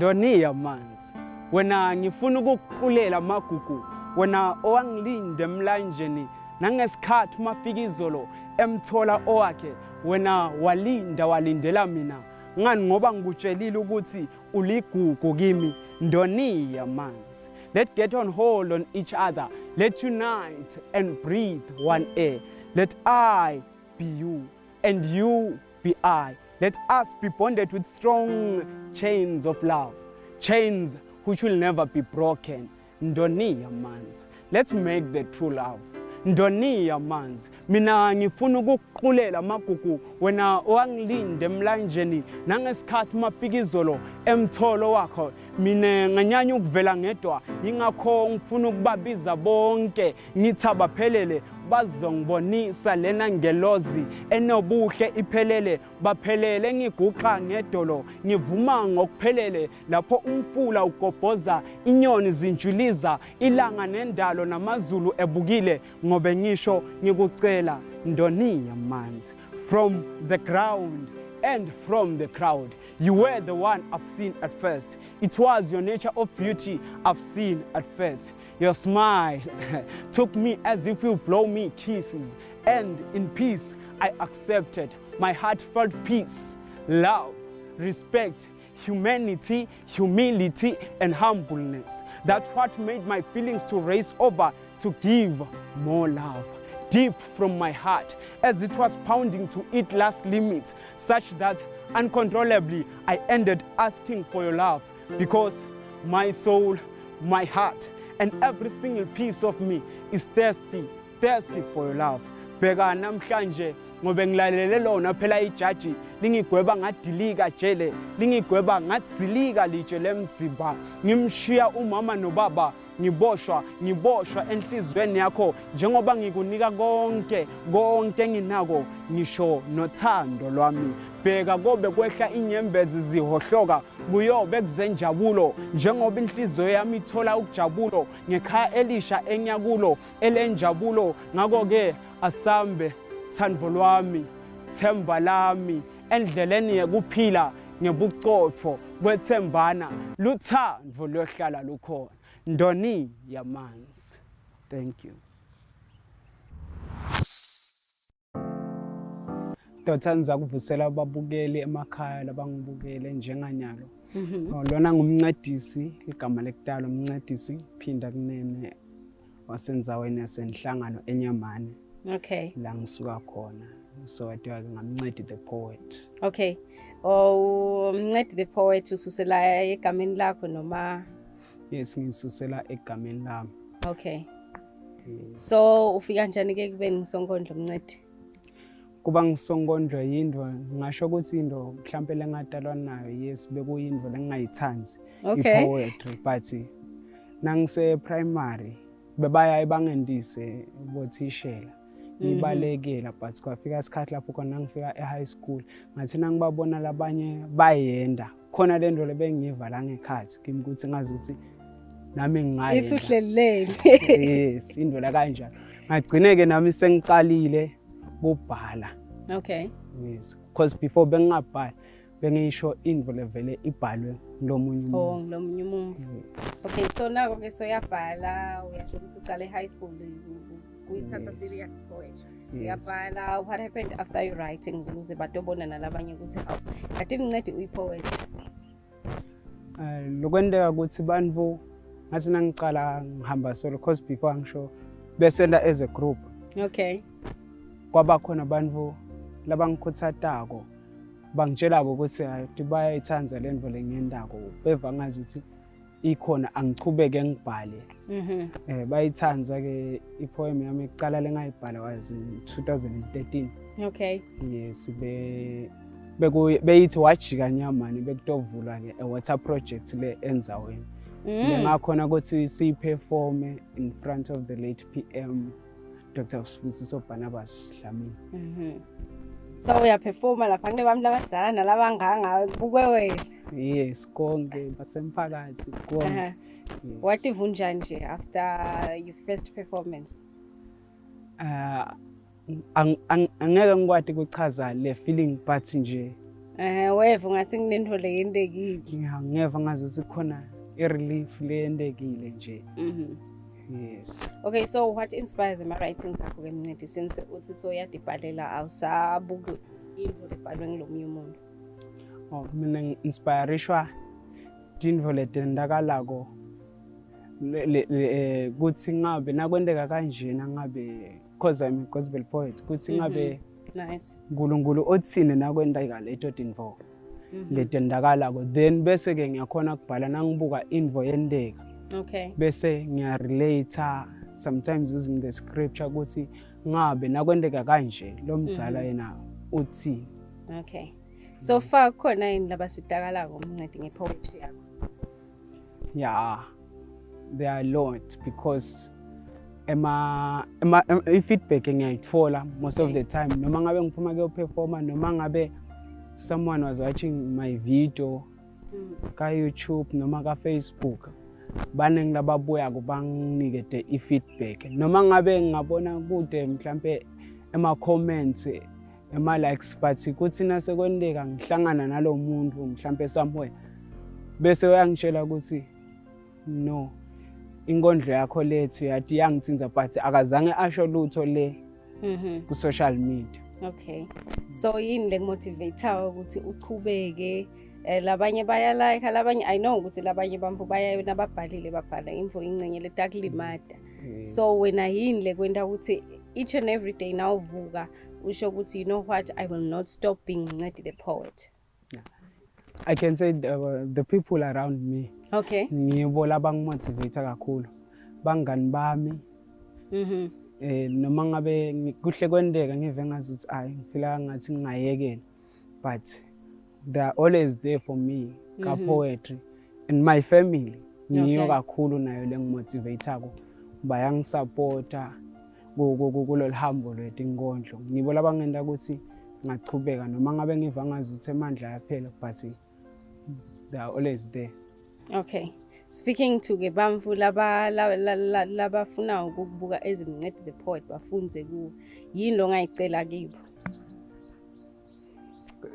Ndoni yamanzi, wena ngifuna ukukuqulela amagugu, wena owangilinda emlanjeni nangesikhathi umafika izolo emthola owakhe, wena walinda walindela mina ngani ngoba ngikutshelile ukuthi uligugu kimi. Ndoni yamanzi, let's get on hold on each other, let's unite and breathe one air. Let I be you and you be I. Let us be bonded with strong chains of love, chains which will never be broken. Ndoni yamanzi, let's make the true love. Ndoni yamanzi, mina ngifuna ukukuqulela amagugu, wena owangilinda emlanjeni nangesikhathi mafika izolo emtholo wakho, mina nganyanya ukuvela ngedwa, ingakho ngifuna ukubabiza bonke ngithi abaphelele bazongibonisa lena ngelozi enobuhle iphelele, baphelele ngiguqa ngedolo ngivuma ngokuphelele lapho umfula ugobhoza, inyoni zintshiliza, ilanga nendalo namazulu ebukile, ngobe ngisho ngikucela Ndoni yamanzi. From the ground and from the crowd, you were the one I've seen at first. It was your nature of beauty I've seen at first. Your smile took me as if you blow me kisses, and in peace I accepted. My heart felt peace, love, respect, humanity, humility, and humbleness. That's what made my feelings to race over to give more love deep from my heart, as it was pounding to its last limits, such that uncontrollably I ended asking for your love, because my soul, my heart, and every single piece of me is thirsty, thirsty for your love. Bheka namhlanje ngobe ngilalele lona phela ijaji lingigweba ngadilika jele, lingigweba ngadzilika litshe lemzimba, ngimshiya umama nobaba, ngiboshwa ngiboshwa enhliziyweni yakho, njengoba ngikunika konke konke enginako, ngisho nothando lwami. Bheka kobe kwehla inyembezi zihohloka, kuyobe kuzenjabulo, njengoba inhliziyo yami ithola ukujabulo ngekhaya elisha enyakulo elenjabulo. Ngakho-ke asambe thando lwami, themba lami, endleleni yekuphila ngebucotfo kwethembana, luthando luyohlala lukhona. Ndoni yamanzi. Thank you. Dr. Ngizakuvusela ababukeli emakhaya labangibukele njenganyalo. Lona ngumncedisi, igama lekudala umncedisi Phinda Kunene wasenzaweni yasenhlangano eNyamane. Okay. La ngisuka khona. So ke ngamncedi the poet. Okay. Oh, Mncedi the poet ususela egameni lakho noma? Yes, ngisusela egameni lami. Okay. Yes. So ufika kanjani ke kubeni ngisonkondlo Mncedi? Kuba ngisonkondlo yinto ngisho ukuthi into mhlambe lengadalwa nayo, yes, bekuyinto lengingayithandi. Okay. I-poetry, but nangise primary bebaya bangendise bothishela ngibalekela, but kwafika isikhathi lapho khona ngifika e-high school ngathi nangibabona labanye bayenda khona le nto lebengiyiva la ngekhathi kimi ukuthi ngazi ukuthi nami Ithi ngingayenda. uhlelele. Yes, into la kanjalo. Ngagcine-ke nami sengicalile kubhala. Okay. Yes, because before bengingabhali bengisho into levele ibhalwe ngulomunye Oh, umuntu. ngilomunye umuntu. Yes. Okay, so nako ke soyabhala, uyasho ukuthi uqale high school kuyithatha Yes. serious poetry. Yes. Uyabhala, what happened after your writings ukuze batobona nalabanye ukuthi hawu, kade Mncedi uyi-poet. Lokwenteka ukuthi bantfu ngathi nangicala ngihamba solo, cause before angisho besenda as a group. Okay. Kwaba khona bantfu labangikhuthatako bangitshelako ukuthi hayi bayayithanda le nto lengiyendako, beva ngazi ukuthi ikhona angichubeke ngibhale. Bayithanda ke ipoem yami ekucala lengayibhala was in 2013. Okay. Yes, beyithi wajika nyamani bekutovulwa ke a water project le enzaweni. Lengakhona ukuthi siyiperforme in front of the late PM Dr. Sibusiso Barnabas Dlamini. So uyaperforma lapha kunebantu labadzala nalabanganga kubukwe wena. Yes, konke basemphakathi konke. Yes. Wativa unjani nje after your first performance? Angeke ngikwati ukuchaza le feeling, but nje Weva ungathi kunento leyentekile. Ngiyangeva ngazuthi khona i-relief leyendekile nje. Yes. Okay, so what inspires ama-writings akho ke Mncedi, since uthi soyadibhalela awusabuki into lebhalwe ngilomunye umuntu? Oh, mina ngi-inspirishwa tintfo letendakalako kuthi ngabe nakwenteka kanjena ngabe, cause I'm a gospel poet, kuthi ngabe Nice. uNkulunkulu othini nakwenteka leto tintfo letendakalako, then bese ke ngiyakhona kubhala nangibuka intfo yenteka, bese ngiyarelate sometimes using the scripture ukuthi ngabe nakwenteka kanje lo mdzala yena uthini. Okay. So far khona yini labasitakalako Mncedi ngepoetry yakho? Yeah, there are a lot because ema i-feedback ngiyayithola most of the time, noma ngabe ngiphuma kuyoperforma, noma ngabe someone was watching my video ka-YouTube noma ka-Facebook, baningi lababuyako banginikede i-feedback, noma ngabe ngingabona kude mhlampe ema-comments, ema-likes, but kuthi nasekwenteka ngihlangana nalo muntu mhlampe somewhere, bese uyangitshela ukuthi no, inkondlo yakho lethu yathi yangithinza, but akazange asho lutho le ku-social media. Okay. So yini lekumotivate ukuthi uchubeke? Labanye baya like, labanye, I know ukuthi labanye bamfu baya nababhalile babhala info ingcenye letakulimata. Yes. So wena yini lekwenta ukuthi each and every day nawuvuka usho ukuthi, you know what, I will not stop being Mncedi the poet? I can say the people around me ngibo labangimotivate kakhulu, bangani bami. Noma ngabe kuhle kwenteka ngive ngazuthi ayi, ngifila ngathi ngingayekela, but they are always there for me ka poetry, and my family ngiyo kakhulu nayo lengimotivatako, bayangisupporta kulolu hambo lwetinkondlo, ngibo labangenta ukuthi ngachubeka noma ngabe ngiva ngazuthi emandla ayaphela, but they are always there. Okay. Speaking to ke bamfu laba labafuna ukukubuka as Mncedi the poet, bafunze ku yini lo ngayicela kibo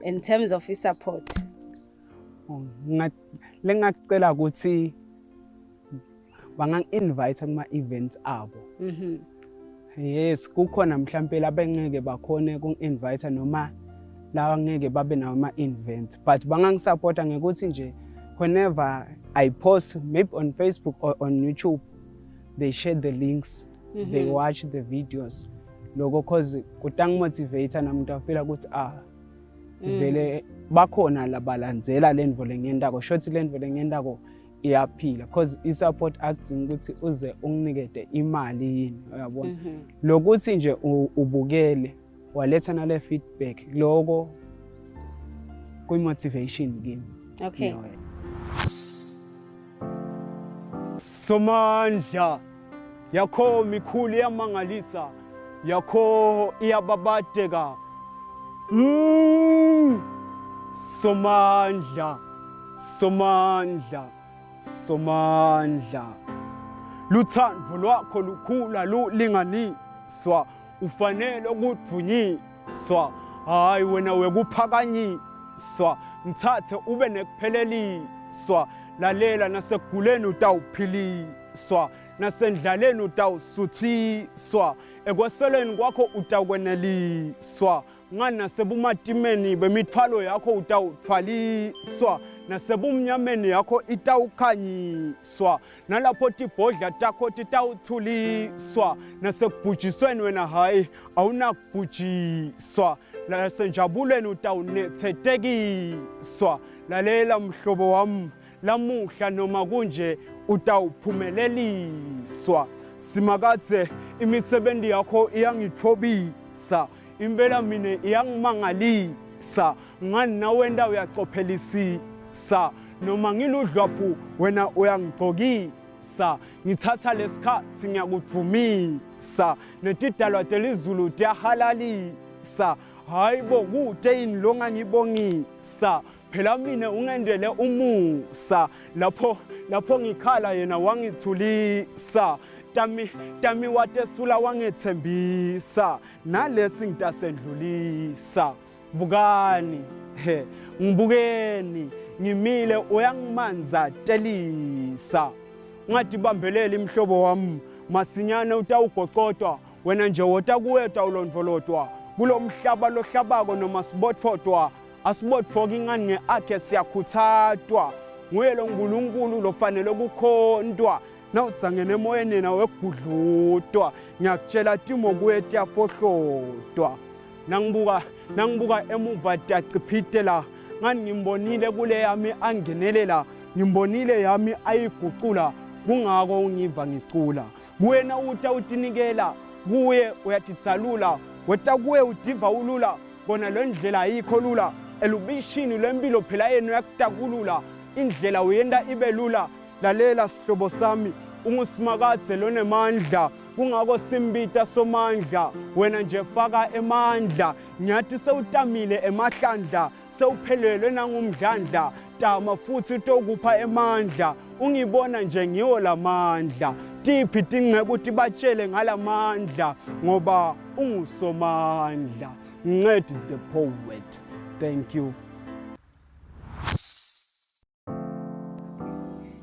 in terms of support? Oh, lengakucela ukuthi bangangi-invite kuma-events abo. Yes, kukhona mhlampe labengeke bakhone ukungi-invite noma lawa ngeke babe nawo ama-events, but bangangisupporta ngekuthi nje whenever I post, maybe on Facebook or on YouTube, they share the links, they watch the videos, lokho cause kutangimotivate nami ngitafila ukuthi ah, vele bakhona labalandzela le ndvo lengiyentako, shothi le ndvo lengiyentako iyaphila, cause i-support akudingi ukuthi uze unginikete imali yini, uyabona, lokuthi nje ubukele waletha nale feedback, loko kuyi-motivation kimi. Okay. No. Somandla yakho mikhulu, iyamangalisa yakho, iyababadeka. Somandla, Somandla, Somandla, luthando lwakho lukhula lulinganiswa, ufanele ukudvunyiswa, hayi wena wekuphakanyiswa, mthathe ube nekupheleliswa, lalela nasekuguleni utawuphiliswa, nasendlaleni utawusuthiswa, ekweseleni kwakho utawukweneliswa, ngani nasebumatimeni bemithwalo yakho utawuthwaliswa, nasebumnyameni yakho itawukhanyiswa, nalapho tibhodla takho titawuthuliswa, nasekubhujisweni wena hayi awunakubhujiswa, nasenjabulweni utawunethetekiswa. Lalela mhlobo wami, lamuhla noma kunje utawuphumeleliswa. Simakadze, imisebenzi yakho iyangithobisa impela, mine iyangimangalisa, ngani nawenta uyacophelisisa, noma ngiludlwaphu wena uyangigcokisa, ngithatha lesikhathi ngiyakudvumisa, netidalwa telizulu tiyahalalisa. Hayi bo, kude yini lo ngangibongisa? Phela mina ungendele umusa, lapho ngikhala yena wangithulisa, tami tami watesula wangethembisa, nalesi ngitasendlulisa. Bukani he, Ngibukeni ngimile uyangimanza telisa. Ungatibambeleli mhlobo wami masinyane utawugocotwa wena nje wota kuwe utawulondvolotwa kulo mhlaba lohlabako noma sibotfotwa asibotfoki ingani nge-akhe siyakhuthatwa nguye lo nkulunkulu lofanele kukhontwa nawudzangene emoyeni yena wegudlutwa ngiyakutshela timo kuye tiyafohlotwa nangibuka nangibuka emuva tiyaciphitela ngani ngimbonile kule yami angenelela ngimbonile yami ayigucula kungako ungiva ngicula kuwena uta utinikela kuye uyatidzalula weta kuye udiva ulula kona le ndlela ayikho lula elubishini lwempilo phela yena uyakutakulula indlela uyenta ibe lula lalela sihlobo sami ungusimakadze lonemandla kungako simbita somandla wena nje faka emandla ngiyathi sewutamile emahlandla sewuphelelwe nangumdlandla tama futhi utokupha emandla ungibona nje ngiwo lamandla tiphi tinceku tibatshele ngalamandla ngoba ungusomandla ncedi the poet thank you.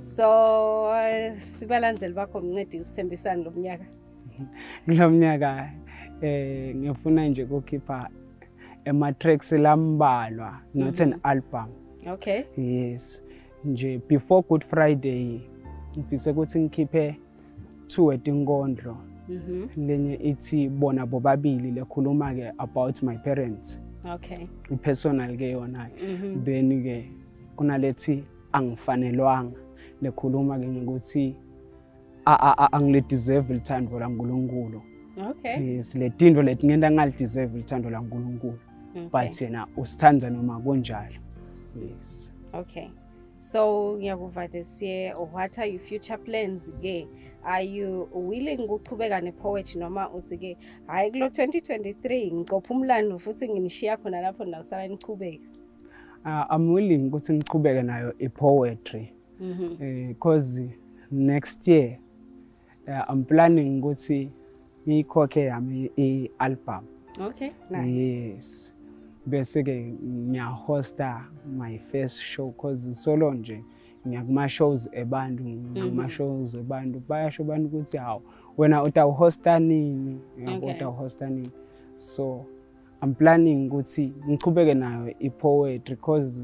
So sibalandeli bakho mncedi usithembisani lo mnyaka? Kulo mnyaka ngifuna nje ukukhipha ema-tracks lambalwa not an album. Okay. Yes. Nje before Good Friday ngifise ukuthi ngikhiphe two etinkondlo. Lenye ithi bona bobabili lekhuluma ke about my parents. Okay. I-personal ke yona. Then ke kunalethi angifanelwanga lekhuluma ke ngokuthi angilideserve lithando laNkulunkulu. Okay. Yes, le tinto leti ngenta ngalideserve lithando laNkulunkulu. Okay. But yena usithanda noma kunjalo. Yes. Okay. So ngiyakuva this year, what are your future plans ke? Are you willing ukuchubeka ne-poetry noma uthi ke hayi kulo 2023 ngicopha umlando futhi nginishiya khona lapho nawusala nichubeka? I'm willing ukuthi ngichubeke nayo i-poetry. Cause next year I'm planning ukuthi ngiyikhokhe yami i-album. Okay, nice. Yes. Bese ke ngiyahosta my first show cause solo nje ngiyakuma shows ebantu, ngiyakuma shows ebantu bayasho abantu ukuthi hawu wena utawuhosta nini, yabo utawuhosta nini. So I'm planning ukuthi ngichubeke nayo i-poetry cause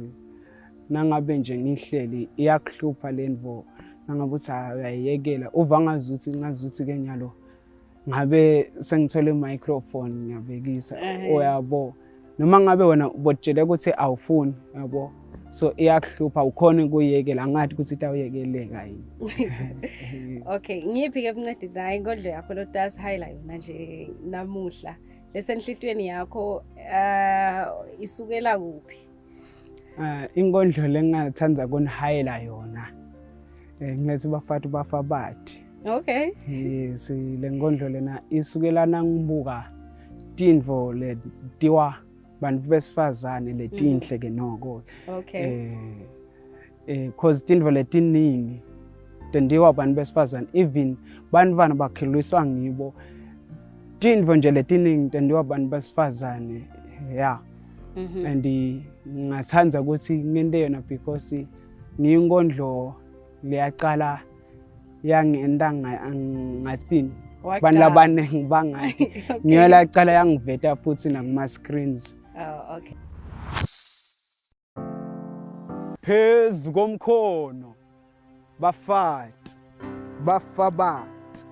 nangabe nje ngihleli iyakuhlupha lento nangabe uthi uyayiyekela uva ngazuthi ngazuthi ke nyalo ngabe sengithole i-microphone ngiyabekisa uyabo noma ngabe wena ubotshele ukuthi awufuni yabo so iyakuhlupha ukhona ukuyekela angathi ukuthi itawuyekeleka yini. Okay, ngiyiphi ke mncedi nayo inkondlo yakho lo das highlight manje namuhla lesenhlitweni yakho isukela kuphi? Inkondlo lengingathanda kunihayela yona ngilethi bafati bafa bathi. Okay. Yes, le nkondlo lena isukela nangibuka tintfo letiwa bantu besifazane letinhle ke noko. Okay. Cause tintfo letiningi tendiwa bantu besifazane even bantfwana bakhuliswa ngibo tintfo nje letiningi tendiwa bantu besifazane yeah. And ngingathanda ukuthi ngente yona because ngiyinkondlo leyaqala yangenta ngathini bantu labaningi bangathi ngiyo laqala yangiveta futhi nakuma screens. Oh, okay. Phezu komkhono bafati bafabati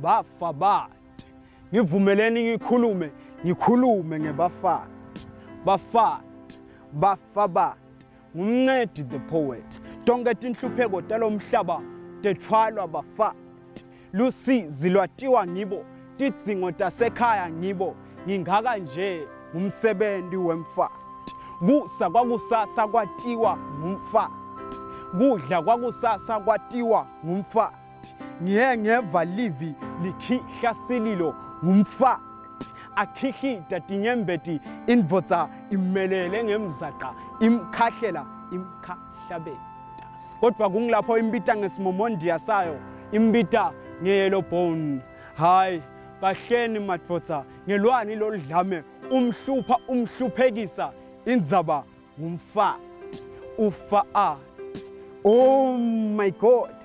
bafabati ngivumeleni ngikhulume ngikhulume ngebafati bafati bafabati ngumncedi the poet tonke tinhlupheko talomhlaba tethwalwa bafati lusizi lwatiwa ngibo tidzingo tasekhaya ngibo ngingaka nje ngumsebenzi wemfati kusa kwakusasa kwatiwa ngumfati kudla kwakusasa kwatiwa ngumfati ngiye ngeva livi likhihla sililo ngumfati akhihlita tinyembeti indvodza imelele ngemzaqa imkhahlela imkhahlabeta kodwa kungilapho imbita ngesimomondiya sayo imbita ngeyellow bone hayi kahleni madvodza ngelwani loludlame umhlupha umhluphekisa indzaba Ngumfati ufaati. Oh my God,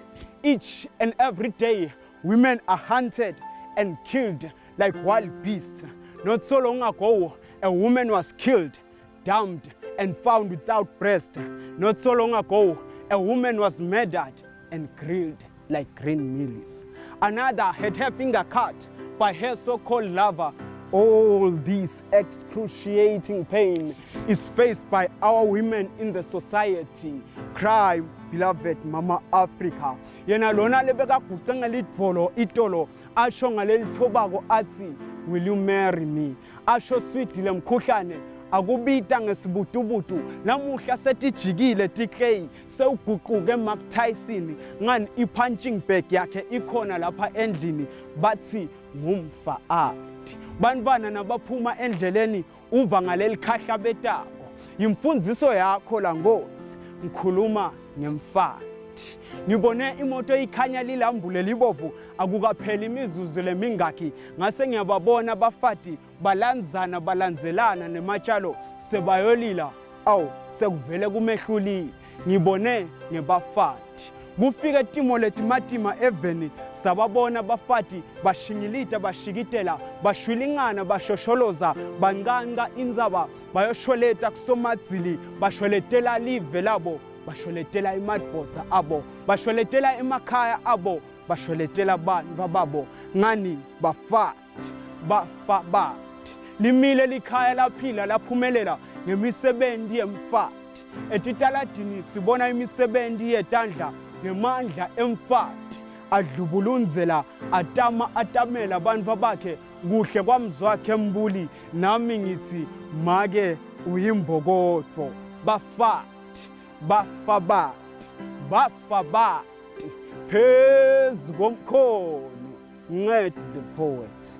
each and every day women are hunted and killed like wild beasts. Not so long ago, a woman was killed, dumped and found without breast. Not so long ago, a woman was murdered and grilled like green mealies. Another had her finger cut by her so-called lover. All this excruciating pain is faced by our women in the society. Cry, beloved Mama Africa. Yena lona lebekaguce ngelidvolo itolo asho ngalelithobako athi, will you marry me? Asho swidi lemkhuhlane akubita ngesibutubutu namuhla setijikile tikley sewuguquke Mark Tyson ngani i-punching bag yakhe ikhona lapha endlini bathi ngumfa ati bantwana nabaphuma endleleni uva ngaleli khahla betako yimfundiso yakho la Nkosi ngikhuluma ngemfati. Ngibone imoto ikhanya lilambule libovu akukapheli imizuzu lemingaki ngase ngiyababona abafati balanzana balandzelana nematshalo sebayolila awu sekuvele kumehlulile ngibone ngebafati kufike timo letimatima eveni sababona abafati bashingilita bashikitela bashwilingana bashosholoza bancanca indzaba bayoshweleta kusomadzili bashweletela live labo bashweletela emadvodza abo bashweletela emakhaya abo bashweletela abantu babo ngani bafati bafa bathi limile likhaya laphila laphumelela ngemisebenzi yemfati etitaladini sibona imisebenzi yetandla ngemandla emfati adlubulunzela atama atamela abantu bakhe kuhle kwamzwakhe mbuli nami ngithi make uyimbokodvo bafati bafa bathi bafa bathi phezu komkhono. Ncede the poet.